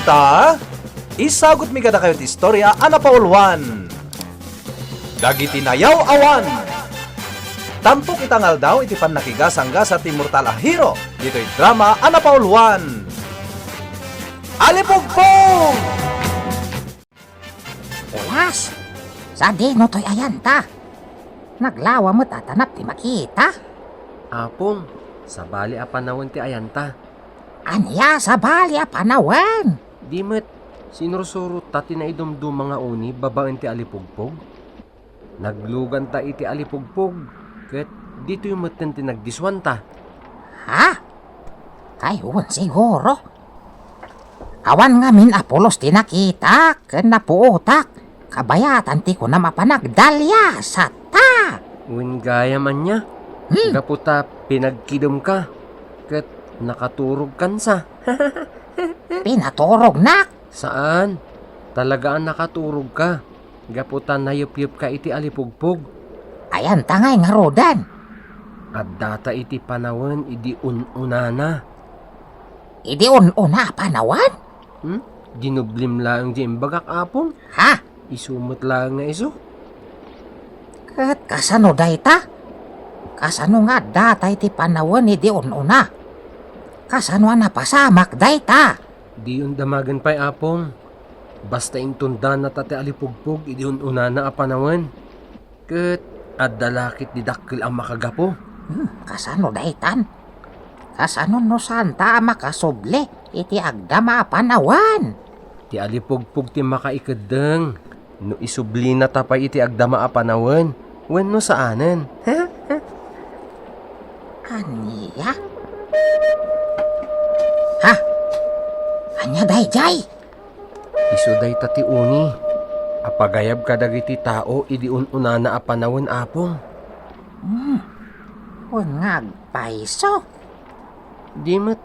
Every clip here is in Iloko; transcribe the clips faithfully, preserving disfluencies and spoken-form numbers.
Ta, isagutmi kadakayo ti istorya a napauluan. Dagiti nayaw-awan. Tampok ita nga aldaw iti pannakigasanggasat ti immortal a hero ditoy drama a napauluan. Alipugpog! Ulas, sadino toy ayanta? Naglawa met a tanap ti makita. Apong, sabali a panawen ti ayanta. Ania sabali a panawen? Di met, sinursuro ta ti naidumduma nga uni babaen ti alipugpog. Nagluganta iti alipugpog, ket ditoy metten ti nagdisuanta. Ha? Kaywan siguro. Awan ngamin a pulos ti nakitak ken napuotak. Kabayatan ti kunam a panagdaliasata. Wen gayam ania? Hmm. Gapu ta pinagkidemka, ket nakaturogkansa. Pinaturognak? Saan. Talaga a nakaturogka. Gapu ta nayepyepka iti alipugpog. Ayanta ngay ngaruden? Addata iti panawen idi un-unana. Idi un-una a panawen? Hmm? Dinublim laeng di imbagak, Apong. Ha? Isu met laeng nga isu. Ket kasano dayta? Kasano nga addata iti panawen idi un-una? Kasano a napasamak dayta? Diyon damagen pay, Apong. Basta inton danata ti alipugpog idi un-unana a panawen. Ket adda la ket di dakkel a makagapu. Hmm, kasano daytan? Kasano no saanta a makasubli iti agdama a panawen? Ti alipugpog ti makaikeddeng no isublinata pay iti agdama a panawen wenno saanen. Ania? Ha? Ania daydiay? Isu dayta ti uni a pagayab kadagiti tao idi un-unana a panawen, Apong. Hmm. Wen nga agpayso. Di met.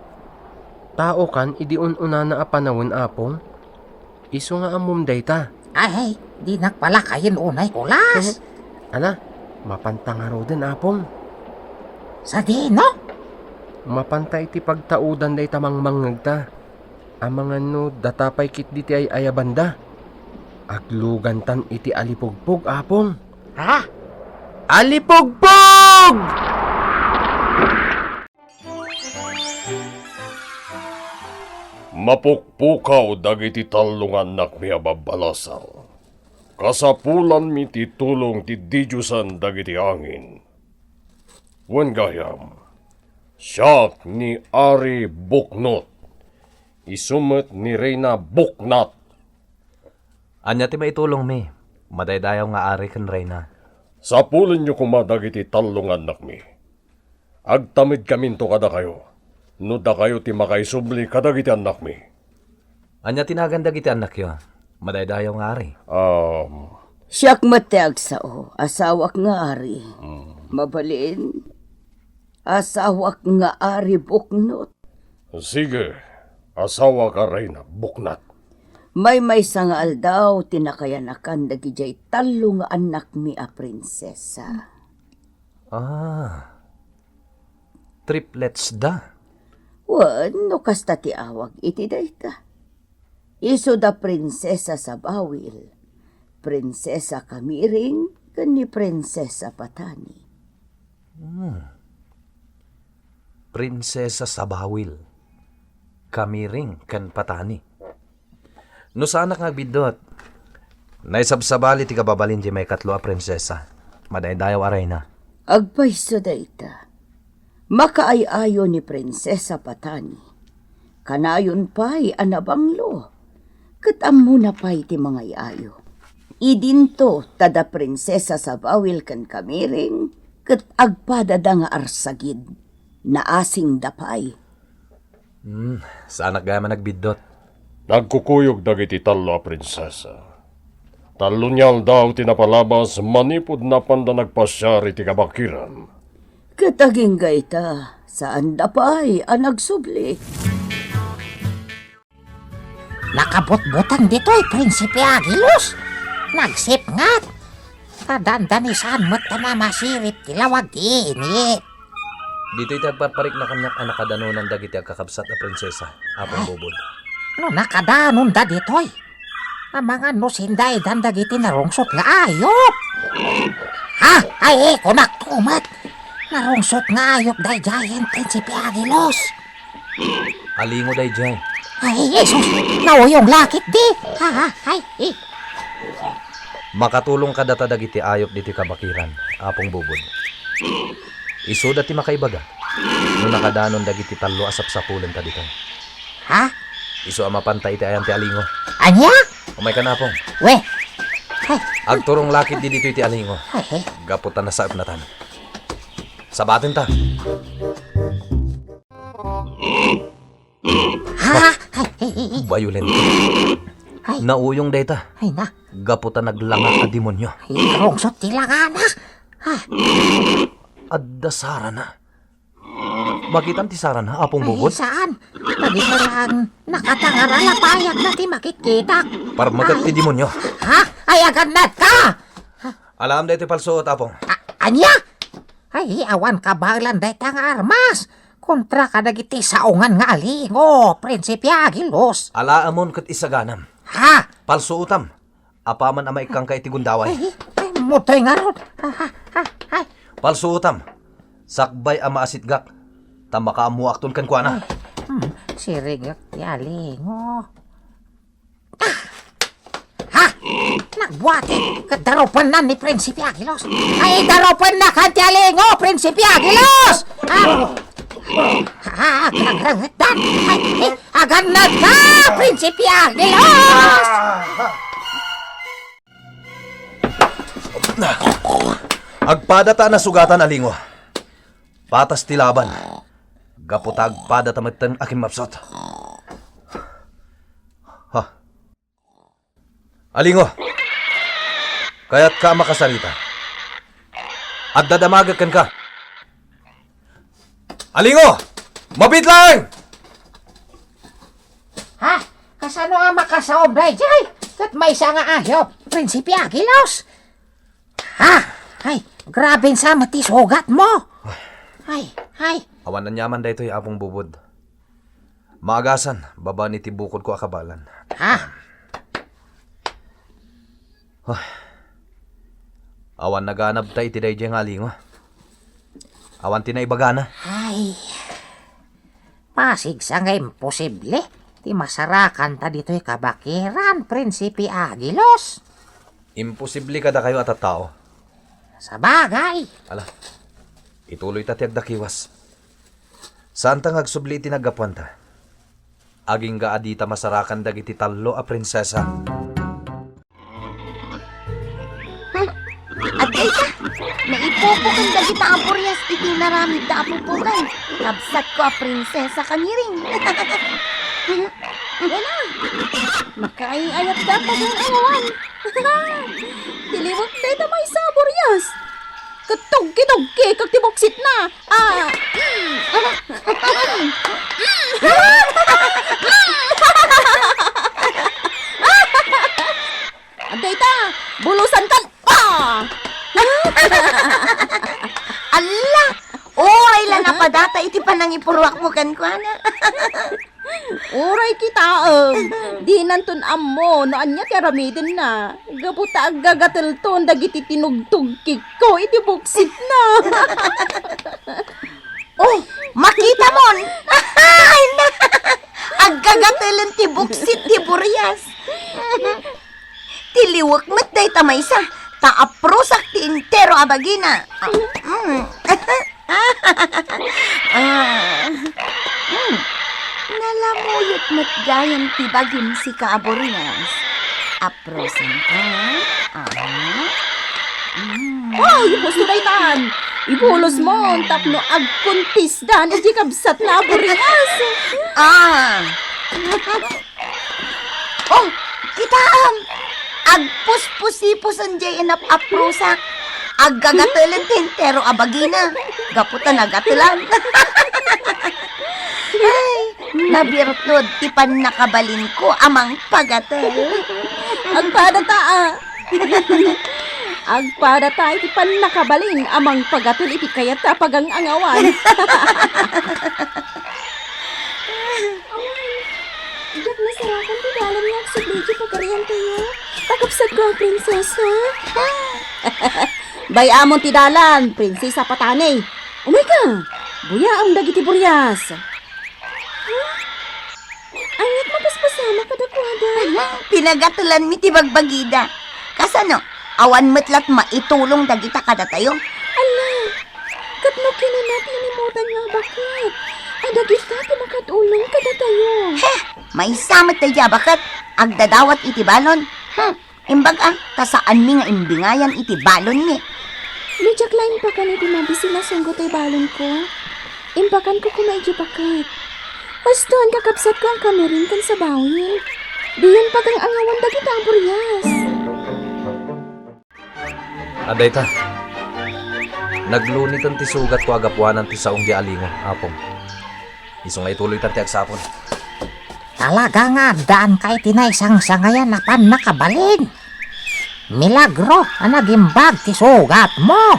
Tao kan idi un-unana a panawen, Apong. Isu nga ammom dayta. Ay, dinak palakayen unay, Kulas. Ala, mapanta ngaruden, Apong. Sadino? Mapanta iti pagtaudan dayta mangmangngegta. Amangan no data pay ketdi ti ay-ayabanda. Aglugantan iti alipugpog, Apong. Ha? Alipugpog! Mapukpukaw dagiti tallo nga annakmi a babbalasang. Kasapulanmi ti tulong ti didiosen dagiti angin. Wen gayam, siak ni Ari Buknot, isu met ni Reyna Buknat. Ania ti maitulongmi, madaydayaw nga ari ken reyna? Sapulenyo koma dagiti tallo nga annakmi. Agtamedkaminto kadakayo, no dakayo ti makaisubli kadagiti annakmi. Ania ti nagan dagiti annakyo, madaydayaw nga ari? Um, Siak met ti agsao, asawak nga ari. Mm. Mabalin, asawak nga ari Buknot. Sige, asawak a reyna Buknat. Maymaysa nga aldaw ti nakayanakan dagidiay tallo nga annakmi a prinsesa. Ah, triplets da. Wen, no kasta ti awag iti dayta. Isu da Prinsesa Sabawil, Prinsesa Kamiring, ken ni Prinsesa Patani. Hmm. Prinsesa Sabawil, Kamiring, ken Patani. No saanak nga agbiddut, naisabsabali ti kababalin ti maikatlo a prinsesa, madaydayaw a reyna. Agpayso dayta. Makaay-ayo ni Prinsesa Patani. Kanayon pay a nabanglo. Ket ammona pay ti mangay-ayo. Idinto ta da Prinsesa Sabawil ken Kamiring, ket agpadada nga arsagid. Naasingda pay. Hmm, saanak gayam a nagbiddut. Nagkukuyog dagiti tallo a prinsesa. Tallo ni aldaw ti napalabas manipud napanda nagpasiar iti kabakiran. Ket agingga ita, saanda pay a nagsubli. Nakabutbuteng ditoy Prinsipe Agilus. Nagsipngat. Ta dandanisan met ta namasirip ti lawag ti init. Ditoy ti agparparikna kaniak a nakadanunan dagiti agkakabsat a prinsesa, Apong Bubod. No nakadanonda ditoy, amangan no sindaedan dagiti narungsot nga ayop. Ha? Ay, kunak tumet. Narungsot nga ayop daydiay, Prinsipe Agilos. Alingo daydiay. Ay, Jesus! Nauyong lakit di! Ha, ha, ay, eh. Makatulong kadata dagiti ayop ditoy kabakiran, Apong Bubod. Isuda ti makaibaga no nakadanon dagiti tallo a sapsapulenta ditoy. Ha? Isu a mapanta iti ayan ti alingo. Ania? Umaykan, Apong. We. Ay. Agturong lakit di ditoy ti alingo. Ay, eh. Gapu ta nasaepnatan. Sabatenta. Ha? Ay, ay, ay, ay. Violent. Ay. Nauyong dayta. Ay na. Gapu ta naglanga a demonio. Ay, narungsot ti langana. Ha? Adda sarana. Makitam ti sarana, Apong Bubot? Ay, saan? Dagita lang nakatangar a lapayag na ti makitkitak. Parmeket ti demonio. Ha? Ay, agannad ka! Alam daytoy palsuot, Apong. A-, ania? Ay, awan kabaelan dayta nga armas. Kontra kadagiti saongan nga alingo, Prinsipe Agilos. Alaamon ket isaganam. Ha? Palsuotam. Apaman a maikkanka iti gundaway. Ay, ay, mutoy ngarud. Ha, ha, ha, ay. Palsuotam. Sakbay a maasitgak, ta makaammoakton kenkuana. Ay, hmm, sirigek ti alingo. Ah! Ha? Nagbuati ket darupenna ni Prinsipe Agilos. Ay, darupennakan ti alingo, Prinsipe Agilos! Ah! Ah, agrangrangetdan! Ay, eh, agannad ka, Prinsipe Agilos! Agpadata a nasugatan, alingo. Patas ti laban. Gapu ta agpadata metten a kimmapsut. Ha. Alingo. Kayatka a makasarita. Adda damagek kenka. Alingo! Mabiit laeng! Ha? Kasano a makasaom daydiay? Ket maysa nga ayop, Prinsipe Agilos. Ha? Ay, grabe sa met ti sugatmo. Ay, ay. Awan aniaman daytoy, Apong Bubod. Maagasan, babaen iti bukodko a kabaelan. Ha? Ay. Awan naganabta iti daydiay nga alingo. Awan ti naibagana. Ay. Pasigsa nga imposible ti masarakanta ditoy kabakiran, Prinsipe Agilos. Imposible kadakayo a tattao. Sabagay. Ala, ituloyta ti agdakiwas. Saanta nga agsubli iti naggapuanta. Agingga a dita masarakan dagiti tallo a prinsesa. Hmm. Adda ita, naipupo ken dagita a burias iti inaramid da a pupugan. Kabsatko a prinsesa kangiring. Wala. Makaay-ayat da pagangawan. Tiliwek dayta maysa a burias. Ket tuggi-tuggi ket ti buksitna. Ah. Mm. Mm. Mm. Adda ita, bulusan kan. Ah! Alla! Uray la napadata iti panangipuruakmo kenkuana. Uray kitaem, dinanton ammo no ania ti aramidenna. Gapu ta aggagatelton dagiti tinugtugkikko iti buksitna. Oh, makitamon! Ay, na! Aggagatelon ti buksit ti burias. Tiliwek met dayta maysa, ta aprusak ti entero a bagina. Mm. Ah. Mm. Nalamuyot met gayam ti bagim sika a burias. Aprusenka. Aha. Mm. Hoy, husto daytan! Ibulosmo tapno agkuntisdan iti kabsatna a burias. Ah. Oh, kitaem! Agpuspusipusen jay inap-aprusak. Aggagatelon ti entero a bagina. Gapu ta nagatelan. Ay, nabirtud ti pannakabalinko a mangpagatel. Agpadata, a. Agpadata iti pannakabalin a mangpagatel iti kayat a pagang-angawan. Awan, diak nasara Saglit, pagarian tayo. Kakabsat ko a prinsesa. Bay-amon ti dalan, Prinsesa Patani. Umayka, buyaem dagiti burias. Aniat mapaspasamak kadakuada? Pinagatelanmi ti bagbagida. Kasano? Awan met latta maitulong dagita kadatayo? Ala, ket no kinuna ti inimutan nga abaket, a dagita ti makatulong kadatayo. Heh! Maysa met daydi abaket, agdadawat iti balon. Hmm. Imbag a, ta saanmi nga imbingayan iti balonmi. No diak la impakan iti mabisin a sunggo ti balonko, impakanko koma idiay baket. Husto, kakabsatko, a kamirin ken sabawin. Diyon pagang-angawan dagita a burias. Adda ita. Nagluniten ti sugatko a gapuanan ti saong di alingo, Apong. Isu nga ituloytan ti agsapul. Talaga nga addaanka iti naisangsangayan a pannakabalin. Milagro a nagimbag ti sugatmo.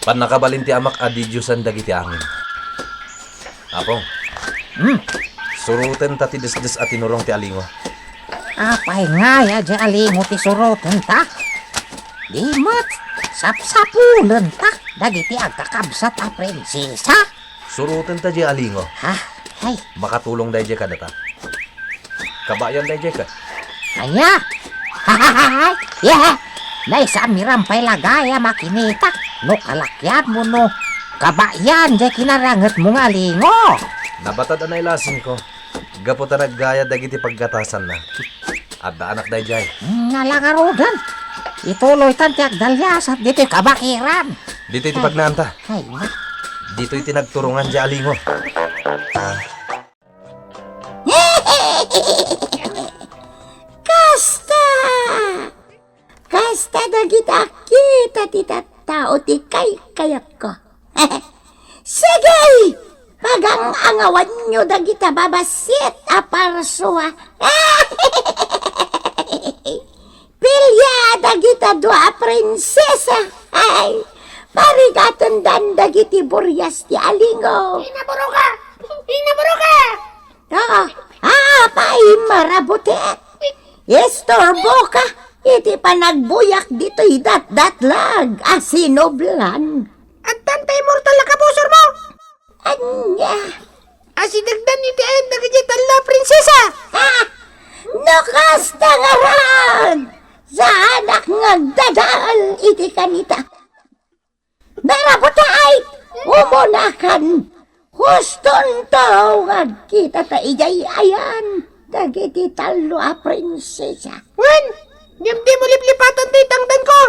Pannakabalin ti amak a didiosan dagiti angin. Apong, Hmm? surotenta ti desdes a tinurong ti alingo. Apay nga aya di alingo ti surotenta? Di met, sapsapulenta dagiti agkakabsat a prinsesa. Surotenta di alingo. Ha? Ay. Makatulong daydiay kadata. Kabayan daydiay ket. Ania? Yeah! Naisamiram pay la gayam a kinita no kalakianmo no kabayan di kinarangetmo nga alingo. Nabatad a nailasinko. Gapu ta naggayad dagiti paggatasanna. Addaanak daydiay. Nga la ngaruden. Ituloytan ti agdaliasat ditoy kabakiran. Ditoy ti Ay. pagnaanta. Ay, na. Ditoy ti nagturongan di alingo. Kasta! Kasta dagita a kita ti tattao ti kaykayatko. Sige! Pagang-angawanyo dagita babassit a parsua. Pilia dagita dua a prinsesa. Ay, parigatendan dagiti burias ti alingo. Inaburuka! Inaburuka! Oo, apay, marabutek. Istorboka iti panagbuyak ditoy datdatlag a sinublan. Addan tay mortal a kabusormo? Ania? Asidegdan iti ayan dagiti tallo a prinsesa. Ha? No kasta ngarud, saanak nga agdadael iti kanita. Narabutay! Umunakan! Hustonto nga agkitata idiay ayan dagiti tallo a prinsesa. Wen, ngem dimo liplipatan ti tangdanko.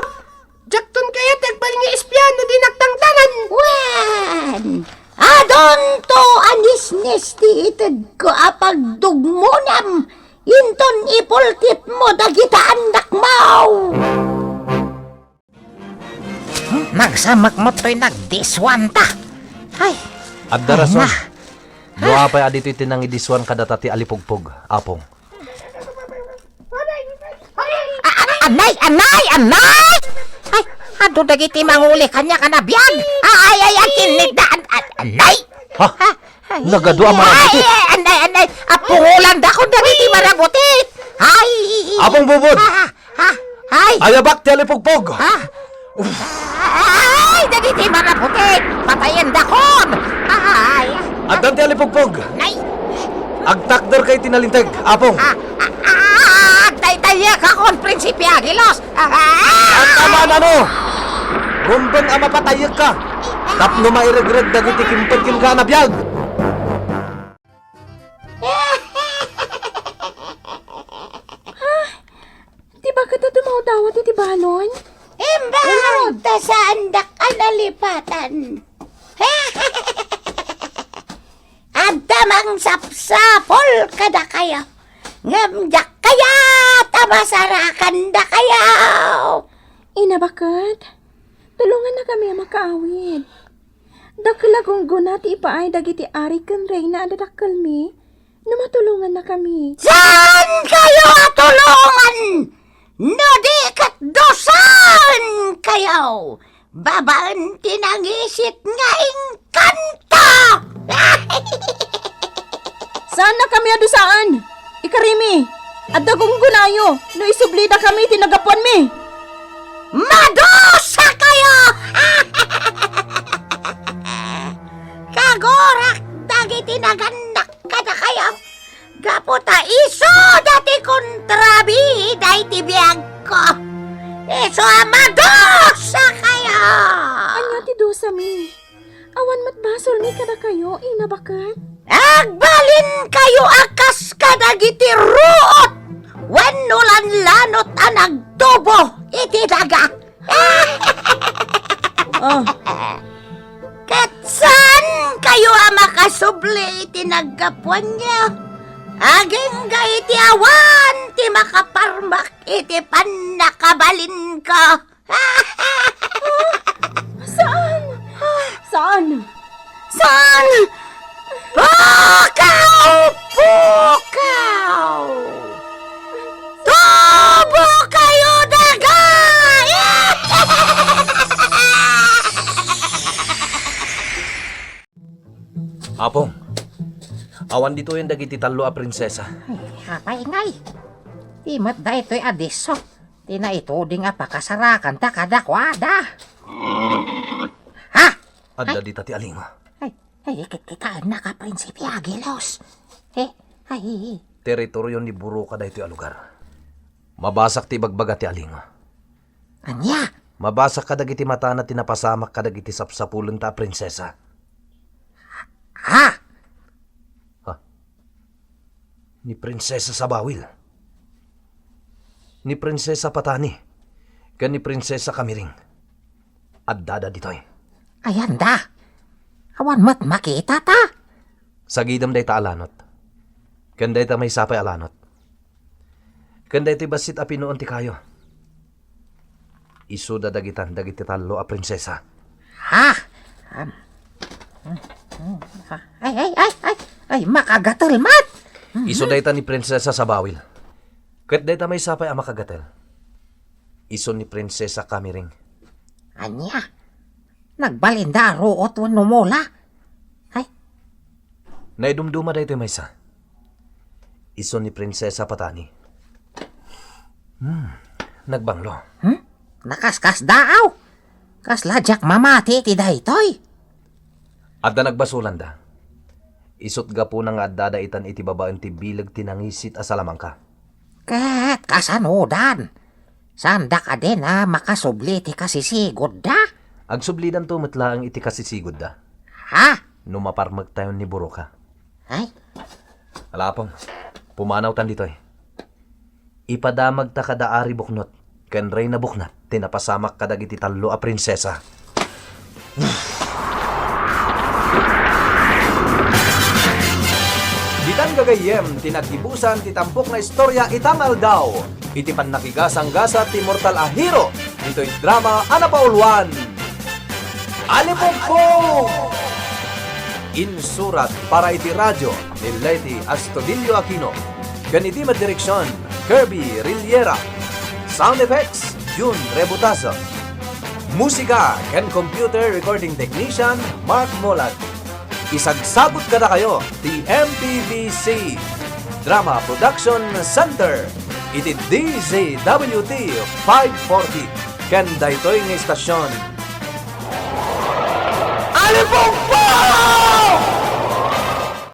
Diakton kayat ti agbalin nga espian no di naktangdanan. Wen, adunto a nisnis ti itedko a pagdugmonam inton ipulkitmo dagita annakmo. Nagsamak met toy nagdiswanta. Ay. Adda rason. Na. No apay a ditoy ti nangidiswan kadata ti alipugpog, Apong. A-, a-, anay, anay, anay! Ay, adu dagiti manguli kaniak a nabiag. Ay, ay, ay, kinnitda. An-, an-, anay! Ha? Ha? Ay, nagadu a marabuti. Ay, ay, anay, anay. Apungolandakon dagiti marabuti. Ay. Apong Bubod. Ha, ha, ha, ay. Ayabak ti alipugpog. Ha? Ay, dagiti marabuti. Patayendakon. Ay. Addan ti alipugpog. Nay. Agtakderka iti nalinteg, Apong. Ah, ah, ah, agtaytayekakon, Prinsipe Aguilos. At amanano, rumbeng a mapatayekka tapno mairegreg dagiti kimped kenka a nabiag. Ti baket a dumawdawat iti balon? Imbag ta saandak a nalipatan. Adda mangsapsapul kadakayo, ngem diak kayat a masarakan dakayo. Ina, baket, tulongannakami a makaawid. Dakkel a gunggona ti ipaay dagiti ari ken reyna a dadakkelmi no matulongannakami. Saankayo a tulongan no di ket dusaenkayo babaen ti nangisit nga engkanto! Saannakami a dusaen! Ikarimi! Adda gunggonayo no isublidakami ti naggapuanmi. Madusa kayo! Kagurak dagiti nagannak kadakayo. Gapu ta isuda ti kontrabida iti biagko. Isu a madusa kayo! Ania ti dusami? Awan met basolmi kadakayo, Ina Baket? Agbalinkayo a kas kadagiti ruot wenno lanlanot a nagtubo iti daga. Ah. Ket saankayo a makasubli iti naggapuanyo, agingga iti awan ti makaparmek iti pannakabalinko. Saan? Saan? Saan? Pukaw! Pukaw! Tubo kayo, daga! Apong, awan ditoyen dagiti tallo a prinsesa. Ay, apay ngay? Di met daytoy a disso ti naituding a pakasarakanta kadakuada. Ha? Adda Ay. Dita ti alingo. Ay, ay, kitkitaennak a Prinsipe Agilos. Eh, ay. Teritorio ni Buroka daytoy a lugar. Mabasak ti ibagbaga ti alingo. Ania? Mabasak kadagiti matana ti napasamak kadagiti sapsapulenta a prinsesa. Ha? Ha? Ni Prinsesa Sabawil, ni Prinsesa Patani, ken ni Prinsesa Kamiring. Addada ditoy. Ayanda? Awan met makitata? Sagidem dayta a lanot. Ken dayta maysa pay a lanot. Ken daytoy bassit a pinuon ti kayo. Isuda dagitan dagiti tallo a prinsesa. Ha? Am. Ay, ay, ay, ay, ay, makagatel met. Isu dayta ni Prinsesa Sabawil. Ket dayta maysa pay a makagatel. Isu ni Prinsesa Kamiring. Ania? Nagbalinda a ruot wenno mula? Ay. Naidumduma daytoy maysa. Isu ni Prinsesa Patani. Hmm, nagbanglo. Hmm? Nakaskasdaaw? Kasla diak mamati iti daytoy. Adda nagbasolanda. Isut' gapuna nga addada itan iti babaen ti bileg ti nangisit a Salamanca. Ket kasanodan? Saanda kadin a makasubli ti kasisigudda? Agsublidanto met laeng iti kasisigudda. Ha? No maparmektayon ni Buroka. Ay? Alapong, pumanawtan ditoy. Ipadamagta kada Ari Buknot ken Reyna Buknat ti napasamak kadagiti tallo a prinsesa. Ditan gagayyem ti naggibusan ti tampok nga istorya ita nga aldaw iti pannakigasanggasat ti mortal a hero ditoy drama a napauluan. Alipugpog! Insurat para iti radio ni Leti Astudillo Aquino. Ken iti met direksion, Kirby Riliera. Sound effects, Jun Rebutazo. Musika ken computer recording technician, Mark Molag. Isagsagut kadakayo ti M P B C Drama Production Center iti D Z W T five forty ken daytoy nga istasyon. Alipugpog!